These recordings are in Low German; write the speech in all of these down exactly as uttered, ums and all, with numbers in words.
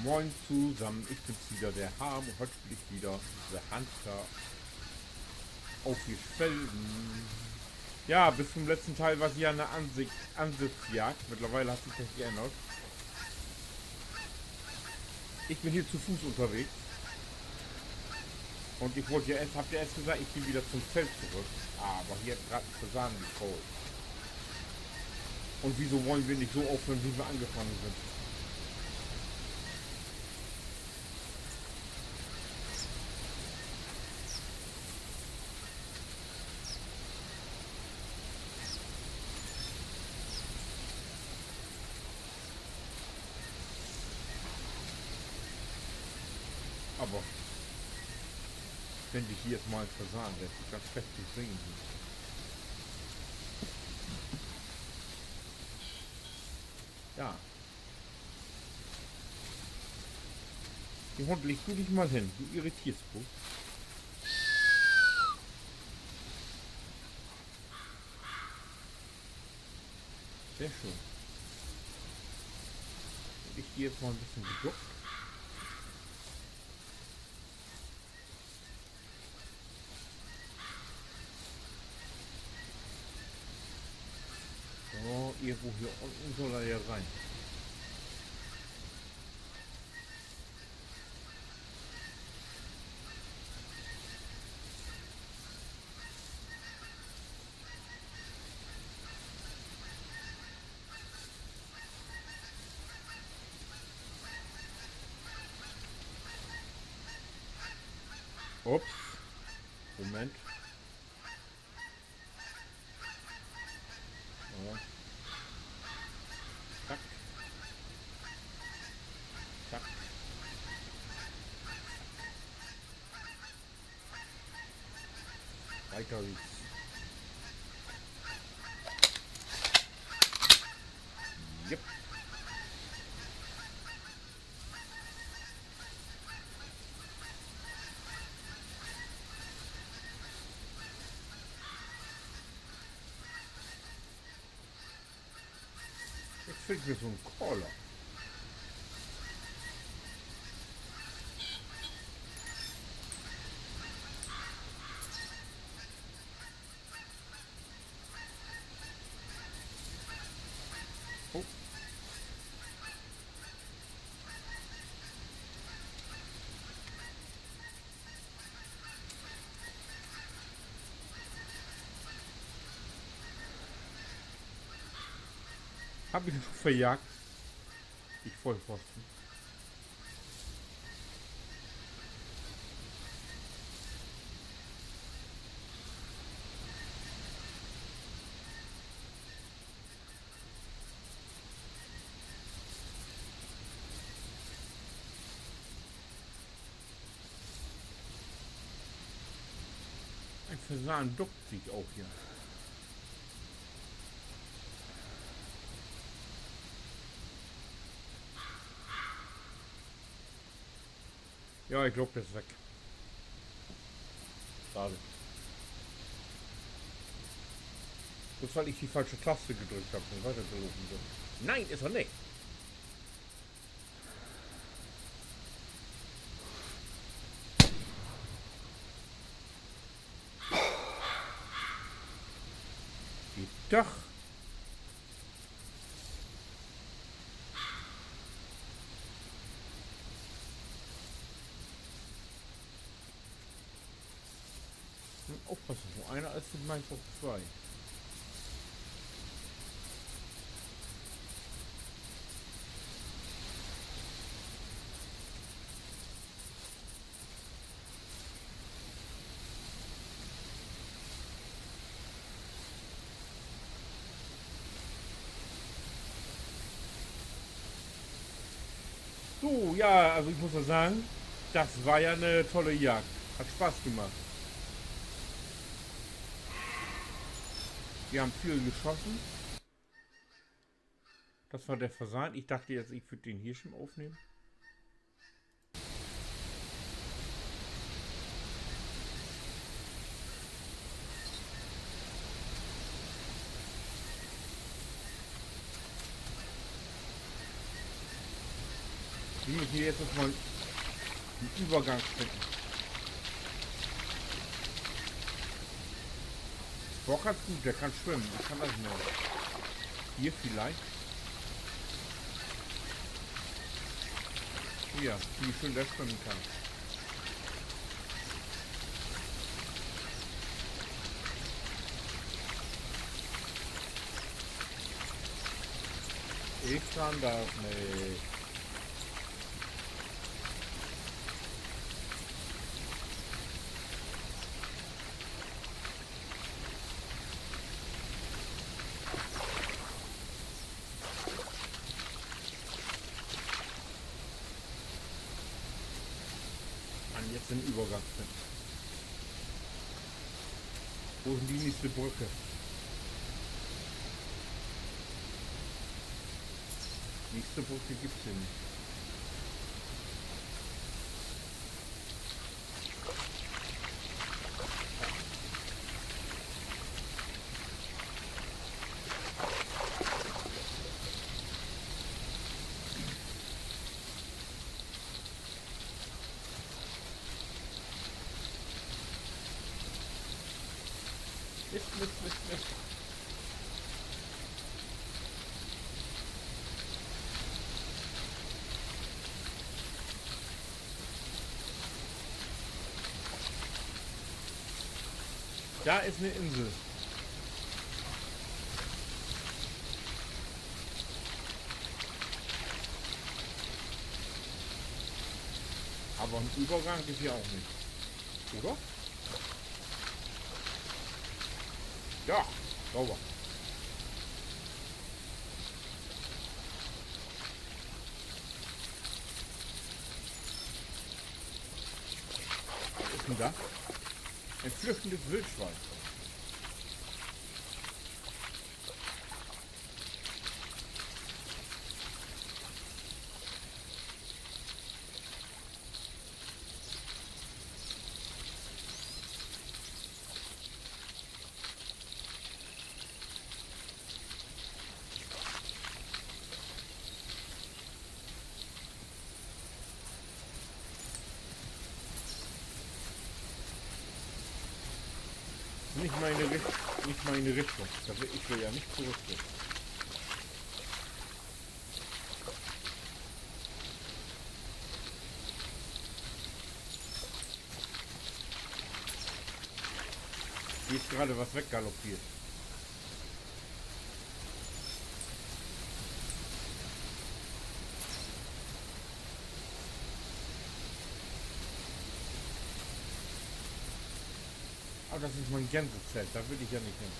Moin zusammen, ik bün wieder de Harm un hüüt spill ik wieder The Hunter op de Felgen. Ja, bis to'n letzten Teil was ja 'ne Ansicht-, Ansichtsjagd. Mittlerweile hett sik dat geännert. Ik bün hier to Fuß ünnerwegens. Un ik wull ja eerst, heff ja eerst seggt, ik geh wieder to'n Feld torüch. Aver hier hett graad en Fasan gekrabbelt. Un wieso wullen wi nich so ophören, wie wi anfangen sünd? Aver wenn ik hier jetzt mal en Fasan, de is ganz slecht to sehn. Ja. De Hund, legg du di mal hen, du irriteerst blots. Sehr schön. Un ik hier jetzt mal en beten geduckt. So, irgendwo hier ünnen schall he ja ween. Ups. Moment. So. Zack. Zack. Weiter geht's. Yep. Jetzt fehlt mi so'n Koller. Oh. Hebb ik en verjagt? Ik Vollpfosten. En Fasan duckt sik ok hier. Ja, ik glööv, de is weg. Schade. Bloots wiel ik de falsche Tast drückt heff, denn weer dat lopen so. Nee, is he nich. Geiht doch. Hm, oppassen, wo een is, sünd meist ok twee. So, ja, also ik mutt ja seggen, dat weer ja 'ne tolle Jagd. Hett Spaaß maakt. Wi hebbt veel schossen. Dat weer de Fasan. Ik dach, ik würr den hier schon opnehmen. Wi Müssen wir jetzt erstmal einen Übergang finden. Boah, ganz gut, der kann schwimmen. Ich kann das nicht. Hier vielleicht. Hier, wie schön der schwimmen kann. Ich kann das nicht. Mann, jetzt den Übergang finden. Wo ist denn die nächste Brücke? Nächste Brücke gibt's hier nicht. Mist, Mist, Mist, Mist. Da ist eine Insel. Aber einen Übergang ist hier auch nicht. Oder? Ja, sauber. Was ist denn das? Ein flüchtendes Wildschwein. Nicht meine Richt-, nicht meine Richtung. Da will, ich will ja nicht zurück. Hier ist gerade was weggaloppiert. Aber das ist mein Gänsezelt, da will ich ja nicht hin.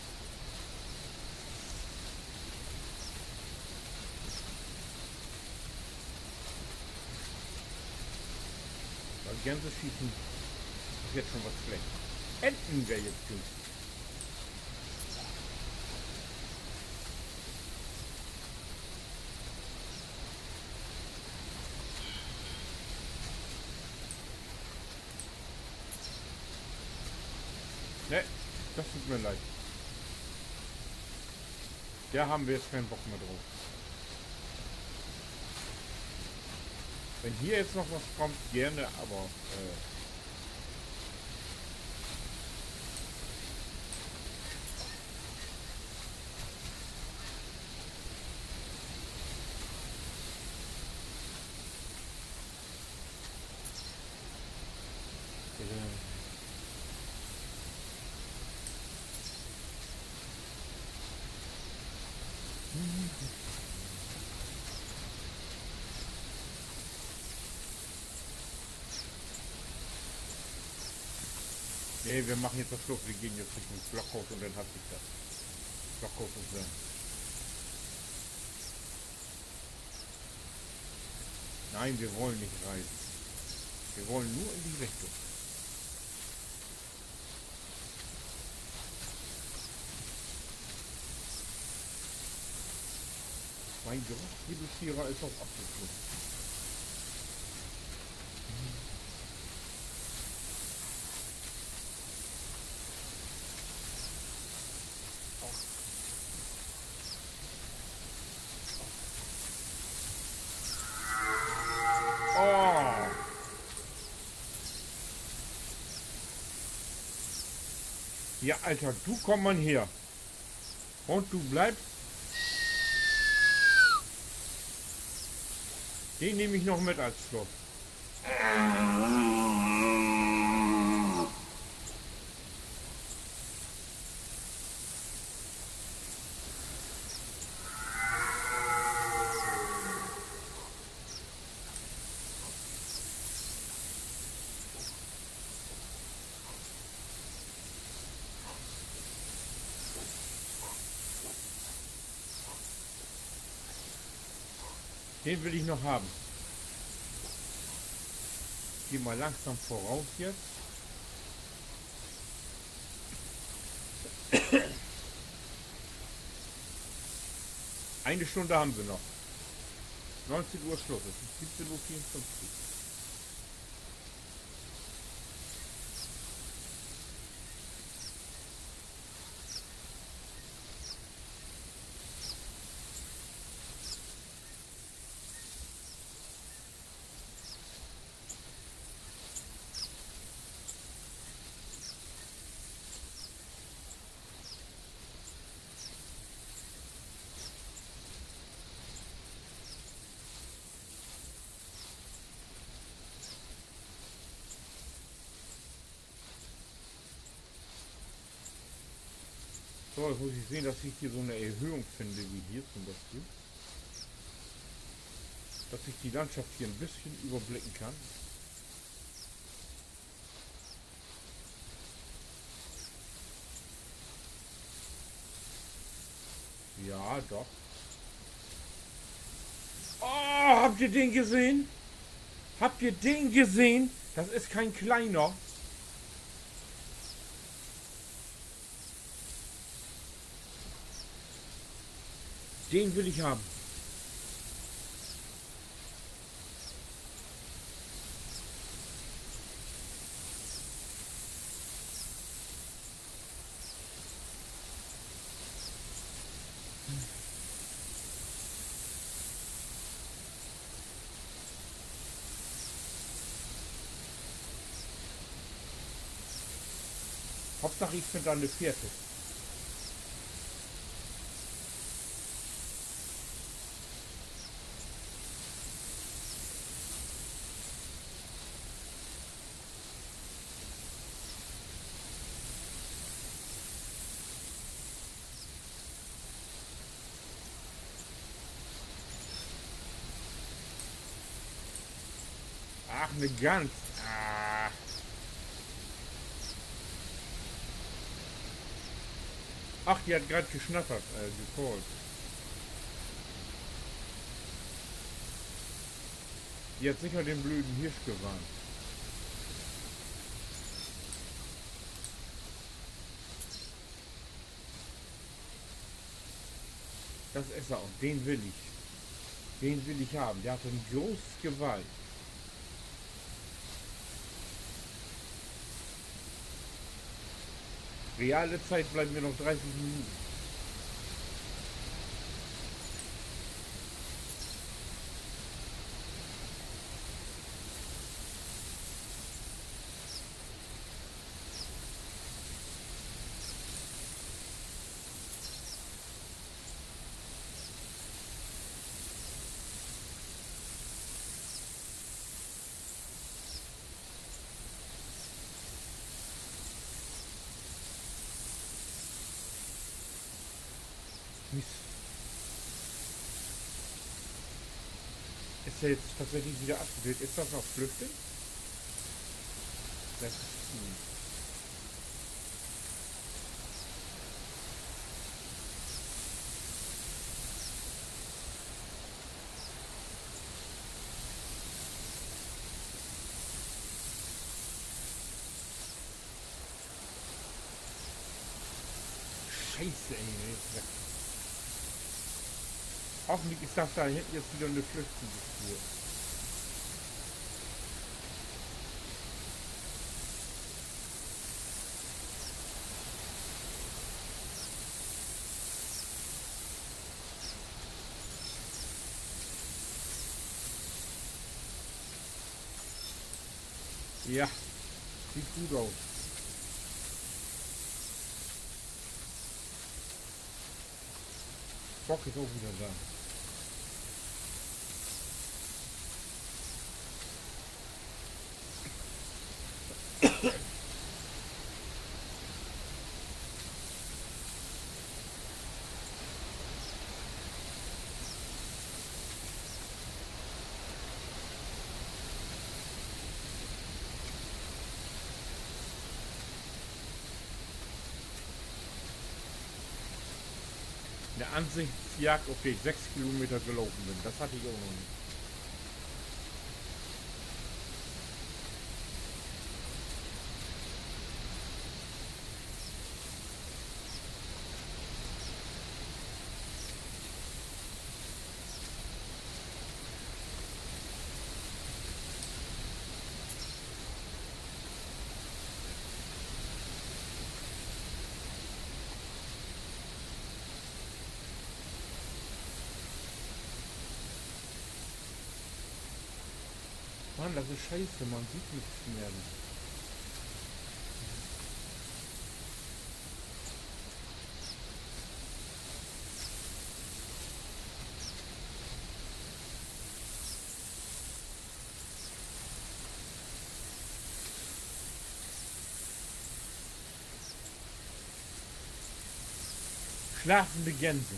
Weil Gänse schießen ist jetzt schon was schlecht. Enten wäre jetzt gut. Nee, das tut mir leid. Da haben wir jetzt keinen Bock mehr drauf. Wenn hier jetzt noch was kommt, gerne, aber, äh, Nee, wir machen jetzt auf Schluss. Wir gehen jetzt Richtung Blockhaus und dann hat sich das. Blockhaus und Sven. Nein, wir wollen nicht reisen. Wir wollen nur in die Richtung. Mein Geruchsreduzierer ist auch abgeflogen. Ja, Alter, du kumm man her. Un du bleivst. Den nehm ik noch mit as Sloss. Den will ik noch hebben. Geh mal langsam vöraus jetzt. Ene Stünn hebbt wi noch. Neunzehn Uhr Sluss, dat is siebzehn Uhr vierundfünfzig. So, jetzt muss ik sehn, dat ik hier so 'ne Erhöhung finn, wie hier to'n Bispeel. Dat ik de Landschaft hier en beten överblicken kann. Ja, doch. Oh, hebbt ji den gesehn? Hebbt ji den gesehn? Dat is keen kleiner. Den will ik hebben. Hauptsaak, ik finn dor 'ne Fährte. Ach, 'ne Gans. Ah. Ach, de hett graad gesnattert, äh, gecallt. De hett seker den blöden Hirsch gewarnt. Dat is he ok, den will ik. Den will ik hebben. De hett en groot Geweih. Reale Tiet blifft mi noch dörtig Minuten. Mist. Is he nu tatsächlich wedder afgedreiht? Is dat noch Flüchten? Dat is, hm. Scheiße, ey. Hoffentlich is dat dor hinten nu wedder 'ne Flüchten-Spur. Ja, süht goot ut. Bock is ok wedder dor. De Ansichtsjagd, op de ik sess Kilometer gelopen bün, dat harr ik ok noch nich. Mann, dat is scheiße, man süht nix mehr. Slapende Gänse.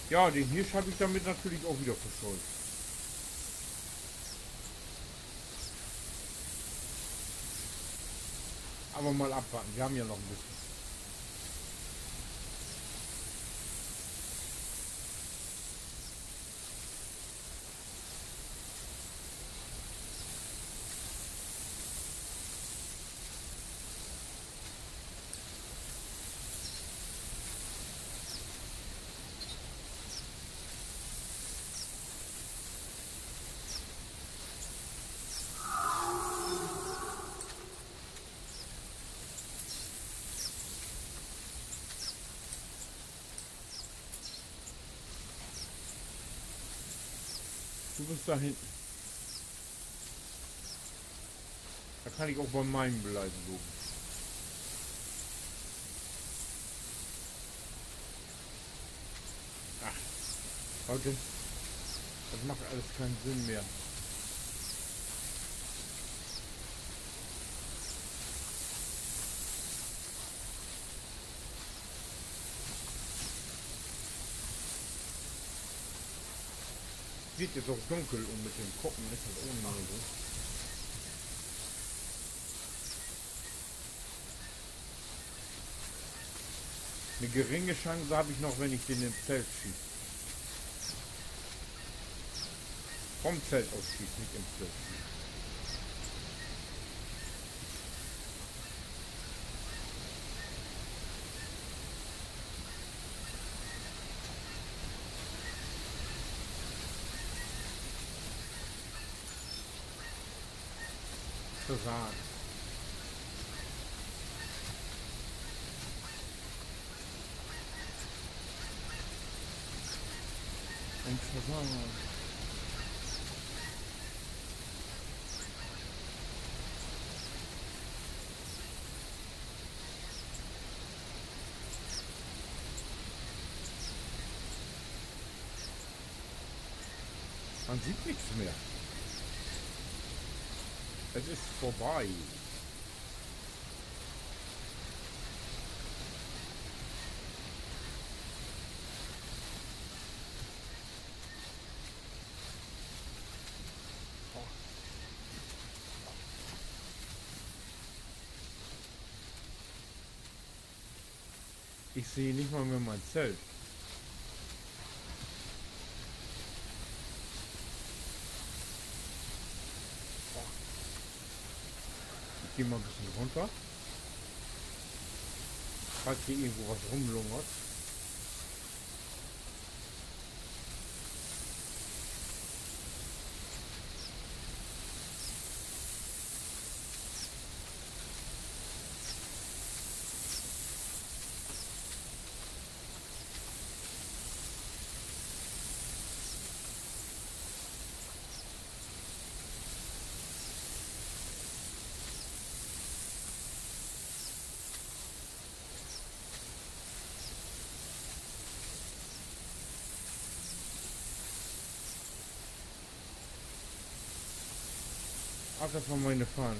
Ja, den Hirsch heff ik dormit natürlich ok wedder verscheucht. Aver mal afwarten, wi hebbt ja noch en beten. Du büst dor hinten. Dor kann ik ok mal mien Beleid lopen. Ach, Leute, dat maakt allens keen Sinn mehr. Warrt dat ok dunkel un mit den Koppen is dat ok nich mehr so. 'Ne geringe Chance heff ik noch, wenn ik den in't Zelt schiet. Vun't Zelt ut schiet, nich in't Zelt schiet. Fasan. En Fasan. Man süht nix mehr. Et is vörbei. Ik seh nich mal mehr mien Zelt. Ik geh mal en beten rünner. Falls hier irgendwo wat rumlungert. Wasser von meine Pfanne.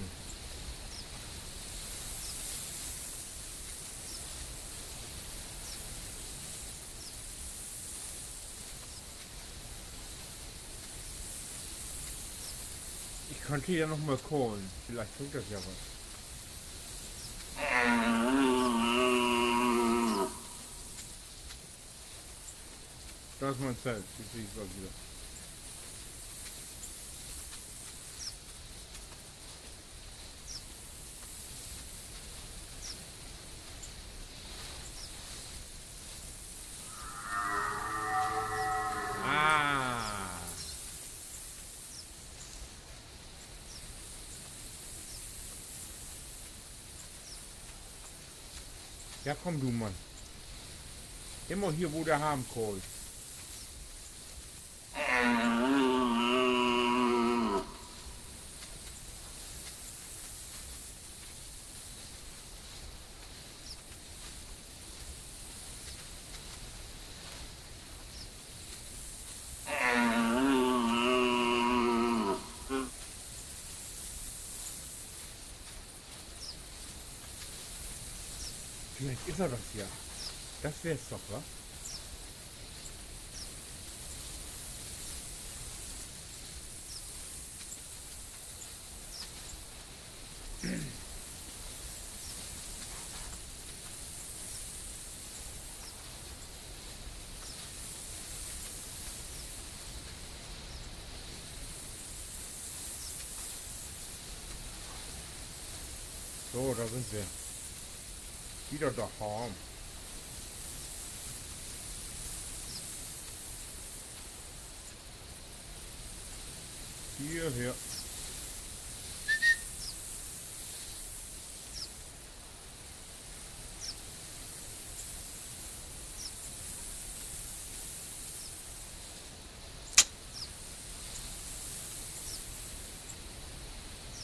Ich könnte ja noch mal callen. Vielleicht bringt das ja was. Da ist mein Zelt. Jetzt sehe ich es mal wieder. Ah. Ja, komm du, Mann. Immer hier, wo de Hahn kräht. Vielleicht is er dat ja. Dat weer 's doch, wa? So, dor sünd wi. Wieder daheim. Hierher.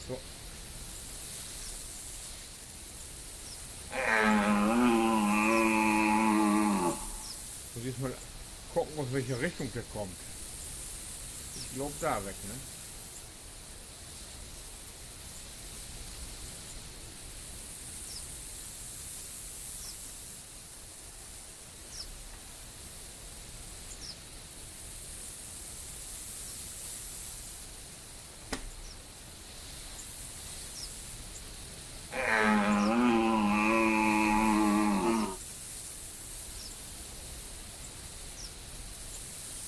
So. Mutt eerst mal kieken, ut welke Richtung de kummt. Ik glööv, dor weg, ne?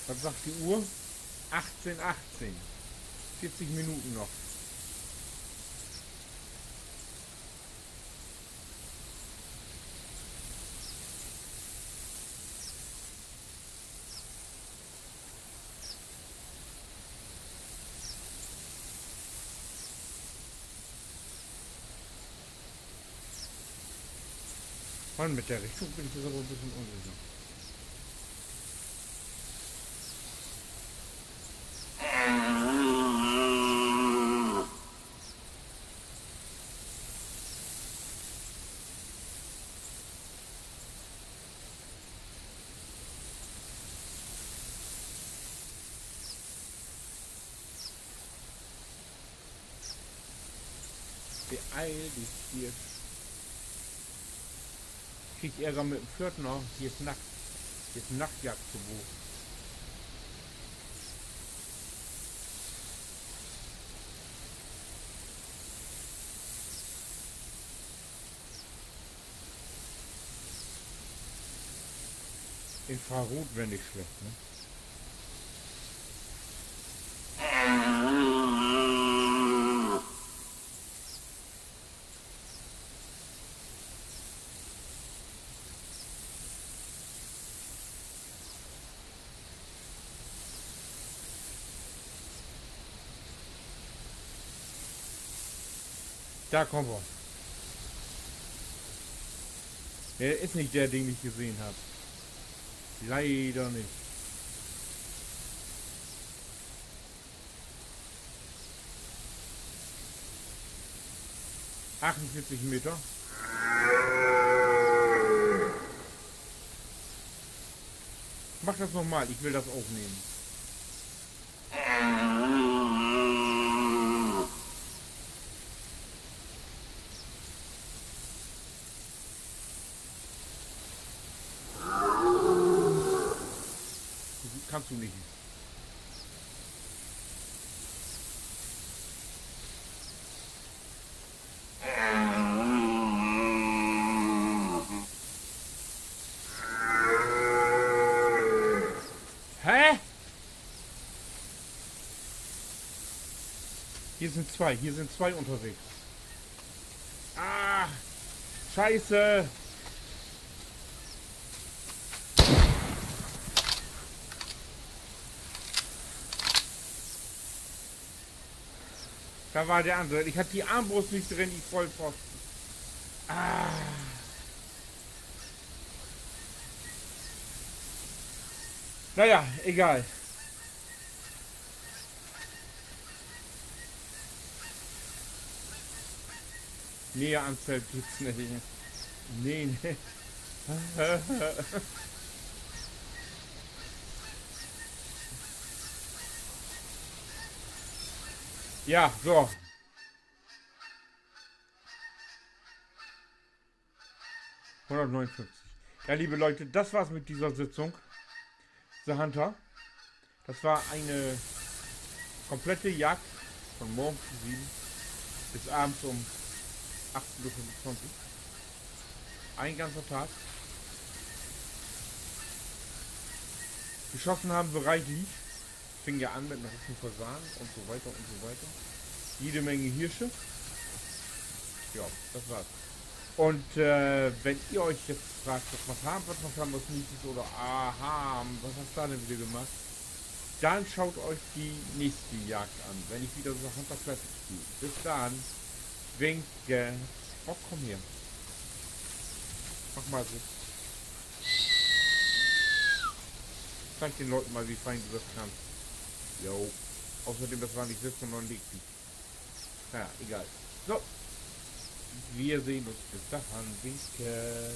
Wat seggt de Uhr? Achtzehn achtzehn. Veertig Minuten noch. Mann, mit de Richtung bün ik jetzt aver en beten unsicher. Beeil di, Hirsch. Krieg Ärger mit den Pförtner. Hier is Nacht-, hier is Nachtjagdverbot. Infrarot weer nich slecht, ne? Dor kummt wat. Nee, is nich de, den ik gesehn hebb. Leider nich. Achtunveertig Meter. Mach dat noch mal, ik will dat opnehmen. Kannst du nich. Hä? Hier sind zwei, hier sind zwei unterwegs. Ah, Scheiße. Da war der andere. Ich hatte die Armbrust nicht drin, ich Vollpfosten. Ah. Naja, egal. Nee, Anzelt gibt's nicht. Nee, nee. Ja, so. Hundertneunundfünfzig. Ja, liebe Leute, das war's mit dieser Sitzung. The Hunter. Das war eine komplette Jagd von morgens um sieben bis abends um achtzehn Uhr fünfundzwanzig. Ein ganzer Tag. Geschossen haben wir reichlich. Fing ja an mit einem riesen Fasan und so weiter und so weiter. Jede Menge Hirsche. Ja, das war's. Und äh, wenn ihr euch jetzt fragt, was macht Harm, was macht Harm, was nicht ist, oder aha, was hast du denn wieder gemacht? Dann schaut euch die nächste Jagd an, wenn ich wieder so Hunter Classics spiele. Bis dann. Winke. Oh, komm her. Mach mal so. Zeig den Leuten mal, wie fein du das kannst. Jo. Außerdem, das war nicht Sitz, sondern Legvieh. Naja, egal. So. Wir sehen uns. Bis dahin. Winke.